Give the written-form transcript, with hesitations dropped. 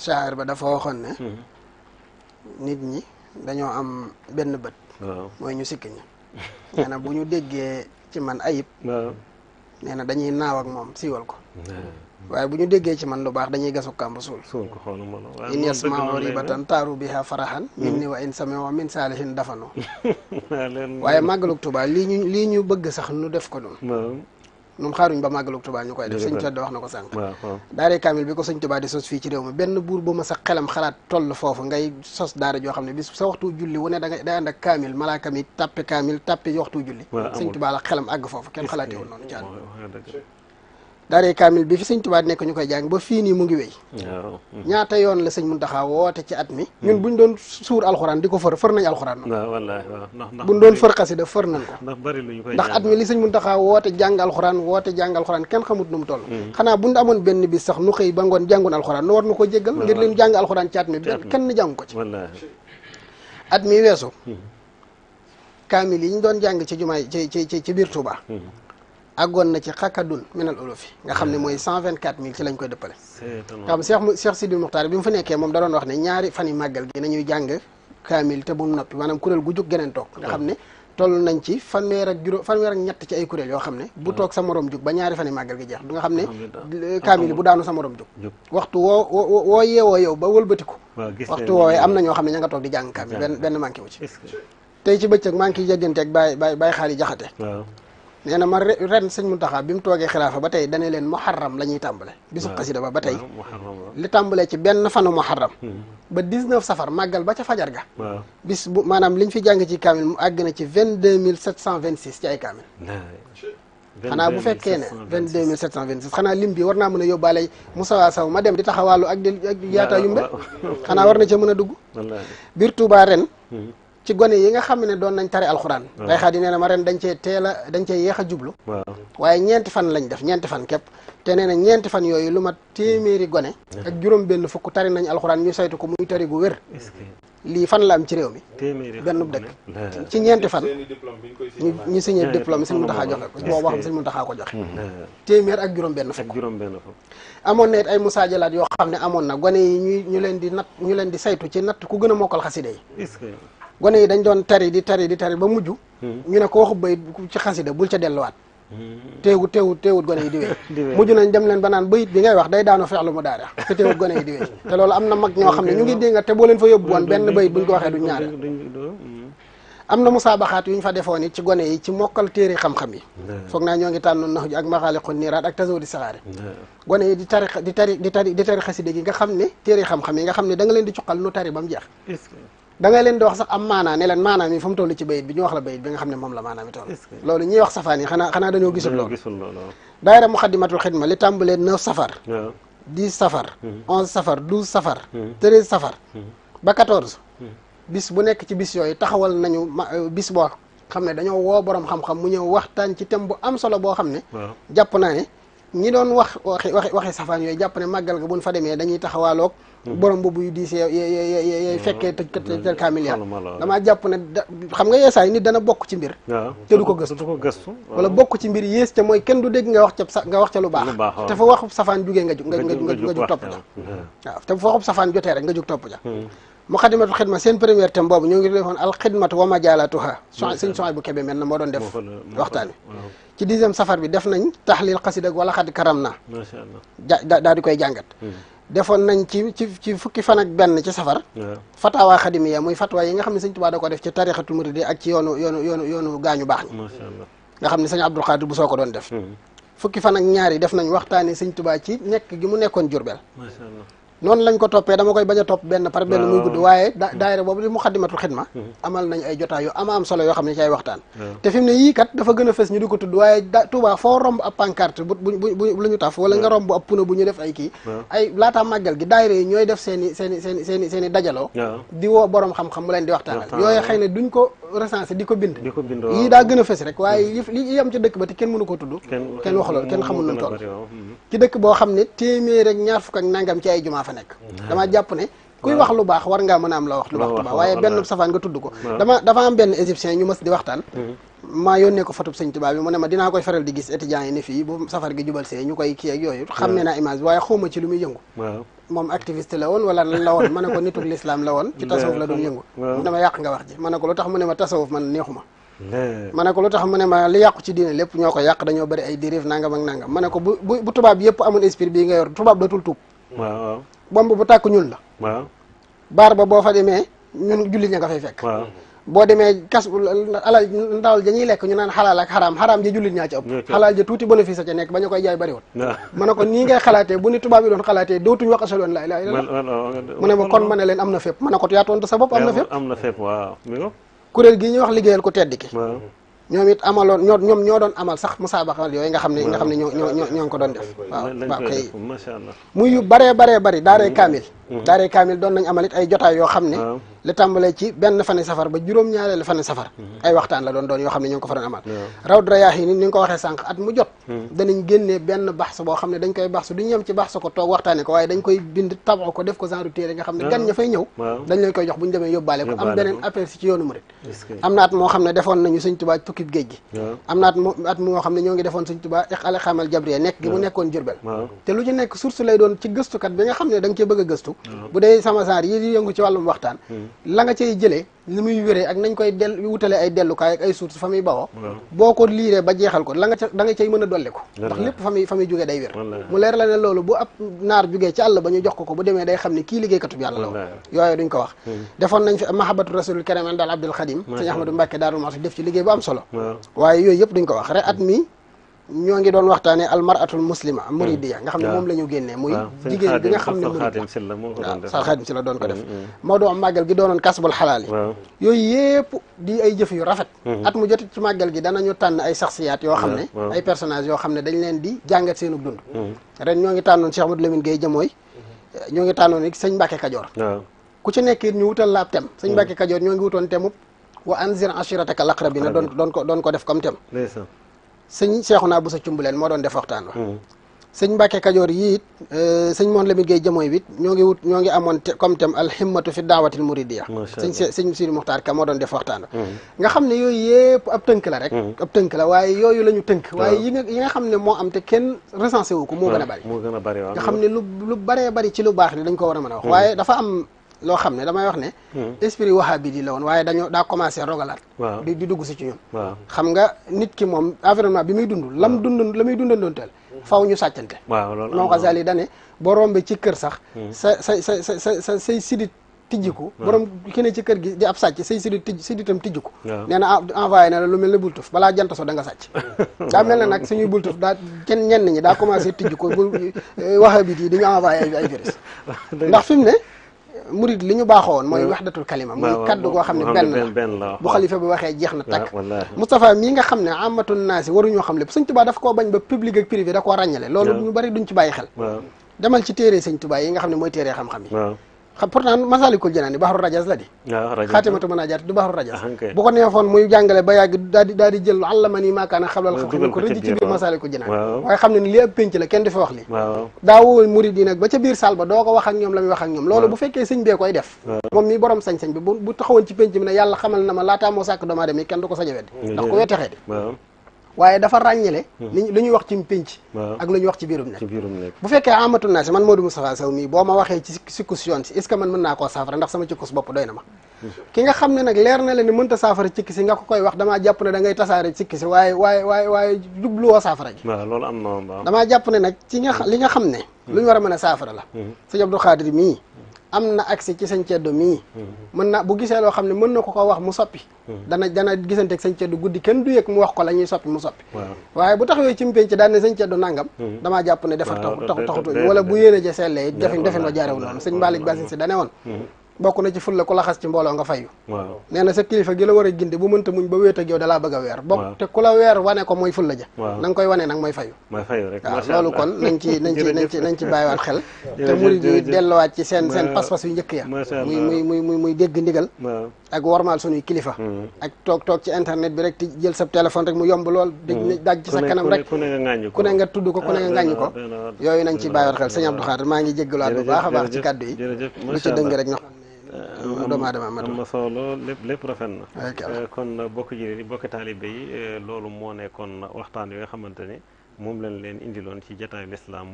shaa'ir ba dafa waxoon ne nit ñi dañoo am benn bët mooy ñu sikk ñi nee na bu ñu déggee ci man ayib nee na dañuy naaw ak moom siiwal ko waaye bu ñu déggee ci man lu baax dañuy gasu kàmb suul ko xooluma in yasma'u ribatan taaru biha farahan minni wa in sami'u min saalihin dafanu waaye màggalug Tuubaa lii ñu bëgg sax nu def ko noonu ñun xaaruñ ba màggalug Tuubaa ñu koy def sëñ Tuubaa wax na ko sànq daare kaamil bi ko sëñ Tuubaa di sos fii ci réew mi benn buur bu ma sa xelam xalaat toll foofu ngay sos daara joo xam ne bis sa waxtu julli wu ne day ànd ak kaamil malaaka mi tàppe kaamil tàppe waxtu julli sëñ Tuubaa la xelam àgg foofu kenn xalaatewul noonu ci àdduna daare kaamil bi fi sëñ Tuubaa nekk ñu koy jàng ba fii nii mu ngi wéy ñaata yoon la sëñ Muntaxa woote ci at mi ñun buñ doon suur alxuraan di ko fër nañ alxuraan noonu buñ doon fër xasida fër nañ ko ndax at mi li sëñ Muntaxa woote jàng alxuraan kenn xamut nu mu toll xanaa buñ amoon benn bis sax nu xëy ba ngoon jàngun alxuraan nu war nu ko jéggal ngir leen jàng alxuraan ci at mi kenn jàng ko ci at mi weesu kaamil yi ñu doon jàng ci jumaay ci biir Touba àggoon na ci xakadun minal olofi nga xam ne mooy 124 000 ci lañ koy dëppale nga xam Cheikh Sidi Muxtaar bi mu fa nekkee moom da doon wax ne ñaari fan yi màggal gi nañuy jàng kaamil te bu mu noppi maanaam kuréel gu jóg geneen toog nga xam ne toll nañ ci fanweer ak ñett ci ay kuréel yoo xam ne bu toog sa morom jóg ba ñaari fan yi màggal gi jeex du nga xam ne kaamil yi bu daanu sa morom jóg waxtu woo yeewoo yow ba wëlbatiku waxtu woowee am na ñoo xam ne ña nga toog di jàng kaamil benn manqué wu ci tey ci bëccëg maa ngi ciy jégganteeg bàyyi xaali jaxate nee na ma ren sëñ Muntaxa bi mu toogee xilaafa ba tey dane leen muharram la ñuy tàmbale bisu xasida ba tey li tàmbalee ci benn fanu muharram ba 19 safar màggal ba ca fajar ga bis bu maanaam liñ fi jàng ci kaamil mu àgg na ci 22 726 ci ay kaamil xanaa bu fekkee ne 22 726 xanaa lim bi war naa mën a yóbbaale Moussa Sow ma dem di taxawàllu ak di yaata yumbe xanaa war na ca mën a dugg biir Touba ren ci gone yi nga xam ne doon nañ tari alxuraan bay xaat yi nee na ma ren dañ cee yéex a jublu waaye ñeenti fan lañ def ñeenti fan képp te nee na ñeenti fan yooyu lu mat téeméeri gone ak juróom benn fukk tari nañ alxuraan ñu saytu ko muy tari gu wér lii fan la am ci réew mi benn dëkk ci ñeenti fan ñu signé diplôme sëñ Muntaxa joxe ko boobu waxam sëñ Muntaxa ko joxe téeméer ak juróom benn fukk amoon na it ay musaajalaat yoo xam ne amoon na gone yi ñu leen di saytu ci natt ku gën a mokkal xasida yi gone yi dañ doon tari di tari ba mujj ñu ne ko waxu bayit ci xasida bul ca delluwaat teewut gone yi di wéy mujj nañ dem leen ba naan bayit bi ngay wax day daanu feexlu mu daara te teewut gone yi di wéy te loolu am na mag ñoo xam ne ñu ngi dégg te boo leen fa yóbbu woon benn bayit buñ ko waxee duñ ñaare am na musaabaxaat yu ñu fa defoon it ci gone yi ci mokkal téere xam-xam yi foog naa ñoo ngi tànnoon nax ju ak maxaaliqu niiraat ak tasawudi saxaare gone yi di tari xasida gi nga xam ne téere xam-xam yi nga xam ne da nga leen di cuqal nu tari ba mu jeex da ngay leen di wax sax am maanaa ne leen maanaam yi fa mu toll ci bayit bi ñu wax la bayit bi nga xam ne moom la maanaam yi toll loolu ñuy wax safaan yi xanaa dañoo gisul loolu daayira Muxaddamatul Xidma li tàmbalee 9 safar 10 safar 11 safar 12 safar 13 safar ba 14 bis bu nekk ci bis yooyu taxawal nañu bis boo xam ne dañoo woo borom xam-xam mu ñëw waxtaan ci thème bu am solo boo xam ne jàpp naa ne ñi doon waxi safaan yooyu jàpp ne màggal ga buñ fa demee dañuy taxawaaloog borom boobu yu diis yooyu fekkee tëj kaamil ya damaa jàpp ne xam nga yeesaay nit dana bokk ci mbir te du ko gëstu wala bokk ci mbir yées ca mooy kenn du dégg nga wax ca lu baax te fa waxub safaan jugee nga jug topp ja waaw te fa waxub safaan jotee rek nga jug topp ja Muxaddamatul Xidma seen première thème boobu ñoo ngi defoon alxidmatu wa majaalatuha sëñ Soy bu Kebe mel na moo doon def waxtaan wi ci 10e safar bi def nañ taxlil xasida ak wala xad karam naa daal di koy jàngat defoon nañ ci fukki fan ak benn ci safar fatawa xadimiya muy fatwa yi nga xam ne sëñ Tuubaa da ko def ci tarixatul muridi ak ci yoonu gaañu baax ñi nga xam ne sëñ Abdul Xaadir bu soo ko doon def fukki fan ak ñaar yi def nañ waxtaani sëñ Tuubaa ci nekk gi mu nekkoon Jurbel noonu lañ ko toppee dama koy bañ a topp benn par benn muy gudd waaye daayira boobu di Muxaddamatul Xidma amal nañ ay jotaay yu am solo yoo xam ne ci ay waxtaan te fi mu ne yii kat dafa gën a fës ñu di ko tudd waaye Touba foo romb ab pancarte bu lu ñu taf wala nga romb ab puna bu ñu def ay kii ay laataa màggal gi daayira yi ñooy def seen i dajaloo di woo borom xam-xam mu leen di waxtaanal yooyu xëy na duñ ko recensé di ko bind yii daa gën a fës rek waaye li am ci dëkk ba te kenn mënu ko tudd kenn wax loolu kenn xamul nu toll ci dëkk boo xam ne téeméer ak ñaar fukk ak nangam ci ay jumaa fa nekk dama jàpp ne kuy wax lu baax war ngaa mën a am la wax lu baax Tuubaa waaye benn safaan nga tudd ko dafa am benn égyptien ñu mës di waxtaan maa yónnee ko photo sëñ Tuubaa bi mu ne ma dinaa koy faral di gis étudiants yi ne fii bu safar gi jubal see ñu koy kii ak yooyu xammee naa image bi waaye xawma ci lu muy yëngu moom activiste la woon wala lan la woon ma ne ko nituk l'islam la woon ci tasawuf la doon yëngu mu ne ma yàq nga wax ji ma ne ko lu tax mu ne ma tasawuf man neexuma ma ne ko lu tax mu ne ma li yàqu ci diine lépp ñoo ko yàq dañoo bëri ay dérive nangam ak nangam ma ne ko bu tubaab yëpp amoon esprit bii nga yor tubaab dootul tuub bomb bu tàkk ñun la baar ba boo fa demee ñun jullit ña nga fay fekk boo demee kas alal ndawal ja ñuy lekk ñu naan xalaal ak xaraam ji jullit ñaa ci ëpp xalaal ja tuuti bénéfice ca nekk ba ñu koy jaay bariwul ma ne ko nii ngay xalaatee bu ni tubaab yi doon xalaatee dootuñ wax ashhadu an laa ilaaha illallaah mu ne ma kon ma ne leen am na fépp ma ne ko yaa tontu sa bopp am na fépp waaw kuréel gi ñuy wax liggéeyal ku tedd ki ñoom it amaloon ñoom ñoo doon amal sax musaabaqa yooyu nga xam ne ñoo ngi ko doon def waaw kay macha allah muy yu baree bari daaree kaamil doon nañ amal it ay jotaay yoo xam ne li tàmbalee ci benn fani safar ba juróom-ñaareelu fani safar ay waxtaan la doon yoo xam ne ñoo ngi ko fa doon amal Rawdu Rayaahiin ni nga ko waxee sànq at mu jot danañ génnee benn baxs boo xam ne dañ koy baxs duñu yem ci baxs ko toog waxtaane ko waaye dañ koy bind tabax ko def ko genre téere nga xam ne gan ña fay ñëw dañ leen koy jox bu ñu demee yóbbaale ko am beneen aperçu ci yoonu murid am na at moo xam ne defoon nañu Sëñ Tuubaa tukkib géej gi am na at moo xam ne ñoo ngi defoon Sëñ Tuubaa al xamal jabriya nekk gi mu nekkoon Jurbel te lu ci nekk source lay doon ci gëstukat bi nga xam ne da nga cee bëgg a gëstu bu dee sama genre yi di yëngu ci wàllum waxtaan la nga cay jëlee li muy wéree ak nañ koy wutale ay dellukaay ak ay source fa muy bawoo boo ko liiree ba jeexal ko la nga ca da nga cay mën a dolli ko ndax lépp fa muy jógee day wér mu leer la ne loolu bu ab naar jógee ci àll ba ñu jox ko bu demee day xam ne kii liggéeykatu bi yàlla la woon yooyu duñ ko wax defoon nañ fi mahabatu rasulul karim daal Abdul Xadim sëñ Ahmadou Mbacke Daarul Muxti def ci liggéey bu am solo waaye yooyu yëpp duñ ko wax rek at mi ñoo ngi doon waxtaanee almaratul muslima muridiya nga xam ne moom la ñu génnee muy jigéen bi nga xam ne murid Sal Xaadim si la doon ko def moo doon màggal gi doonoon kasbul xalaal yi yooyu yëpp di ay jëf yu rafet at mu jot ci màggal gi danañu tànn ay saxsiyaat yoo xam ne ay personnages yoo xam ne dañ leen di jàngat seenu dund ren ñoo ngi tànnoon Cheikh Amadou Lamine Gueye Jamooy ñoo ngi tànnoon it sëñ Mbàkke Kajoor ku ci nekk it ñu wutal la ab thème sëñ Mbàkke Kajoor ñoo ngi wutoon thème wa anzir ashirataka al-aqrabina doon ko def comme thème sëñ Seexuna Buso Cumbuleen moo doon def waxtaan wa sëñ Mbàkke Kajoor yi it sëñ Moon Lamine Gueye Jamooy bi ñoo ngi amoon comme thème alhimmatu fi daawatil muridiyya sëñ Sidi Muxtaar Ka moo doon def waxtaan wa nga xam ne yooyu yëpp ab tënk la rek ab tënk la waaye yooyu la ñu tënk waaye yi nga xam ne moo am te kenn recensé wu ko moo gën a bari nga xam ne lu baree bari ci lu baax ni dañ ko war a mën a wax waaye dafa am loo xam ne damay wax ne esprit wahabi di la woon waaye daa commencé rogalaat di dugg si ci ñun xam nga nit ki moom environnement bi muy dund la muy dundandoon teel faw ñu sàccante moom Xasaali dane boo rombee ci kër sax say sidit tijjiku borom ki ne ci kër gi di ab sàcc say siditam tijjiku nee na envoyé na la lu mel ne bultuf balaa jant so da nga sàcc daa mel ne nag suñuy bultuf daa ñenn ñi daa commencé tijjiku wahabi yi di ñu envoyé ay virus ndax fi mu ne murid li ñu baaxoo woon mooy waxdatul kalima muy kaddu goo xam ne benn la bu xalifa bi waxee jeex na takk Moustapha mii nga xam ne amatul naasi waruñoo xam lépp Sëñ Tuubaa daf koo bañ ba public ak privé da koo ràññale loolu ñu bari duñ ci bàyyi xel demal ci téere Sëñ Tuubaa yi nga xam ne mooy téere xam-xam yi pourtant Masaalikul Jinaan baxru rajas la di xaatimatu manaajaat du baxru rajas bu ko neefoon muy jàngale ba yàgg daal di jël allamanii maa kaana xablal xalqi ko rëdd ci biir Masaalikul Jinaan waaye xam ne ni li ab pénc la kenn du fi wax li daa woo murid yi nag ba ca biir saal ba doo ko wax ak ñoom la muy wax ak ñoom loolu bu fekkee sëñ bee koy def moom mi borom sañ-sañ bi bu taxawoon ci pénc bi ne yàlla xamal na ma laataa moo sàkk doomu aadama yi kenn du ko sañ a weddi ndax ko wetexee di waaye dafa ràññale lu ñuy wax ci pénc ak lu ñuy wax ci biirum nekk bu fekkee amatul naa si man Modou Moustapha Sow mii boo ma waxee ci sikkus yoon si est-ce que man mën naa koo saafara ndax sama cikkus bopp doy na ma ki nga xam ne nag leer na la ni mënta saafara cikki si nga ko koy wax damaa jàpp ne da ngay tasaare cikki si waaye jubluwoo saafara ji loolu am na damaa jàpp ne nag ci li nga xam ne lu ñu war a mën a saafara la sëñ Abdou Khadir mii am na accès ci sëñ Ceddo mii mën na bu gisee loo xam ne mën na ko wax mu soppi dana gisanteeg sëñ Ceddo guddi kenn du yëg mu wax ko la ñuy soppi mu soppi waaye bu taxawee ci mpénc daan ne sëñ Ceddo nangam damaa jàpp ne defar taxutu wala bu yéene je sellee defin wa jaarewul noonu sëñ Malick Basin si dane woon bokk na ci fulla ku la xas ci mbooloo nga fayu nee na sa kilifa gi la war a ginde bu mënta muñ ba wéet ak yow dalaa bëgg a weer bokk te ku la weer wane ko mooy fulla ja na nga koy wane nag mooy fayu rek waaw loolu kon nañ ci bàyyiwaat xel te murid yi delluwaat ci seen pas-pas yu njëkk ya muy dégg ndigal ak warmaal sunuy kilifa ak toog ci internet bi rek ti jël sa téléphone rek mu yomb lool daj ci sa kanam rek ku ne nga tudd ko ku ne nga ŋàññ ko yooyu nañ ci bàyyiwaat xel sëñ Abdou Khadre maa ngi jéggalaat bu baax a baax ci kàddu yi lu ci dëng rek doomu aadama matul. am na solo lépp rafet na. kon bokk ji yi bokk taalibe yi loolu moo nekkoon waxtaan wi nga xamante ne moom lañ leen indiloon ci jataayu lislaam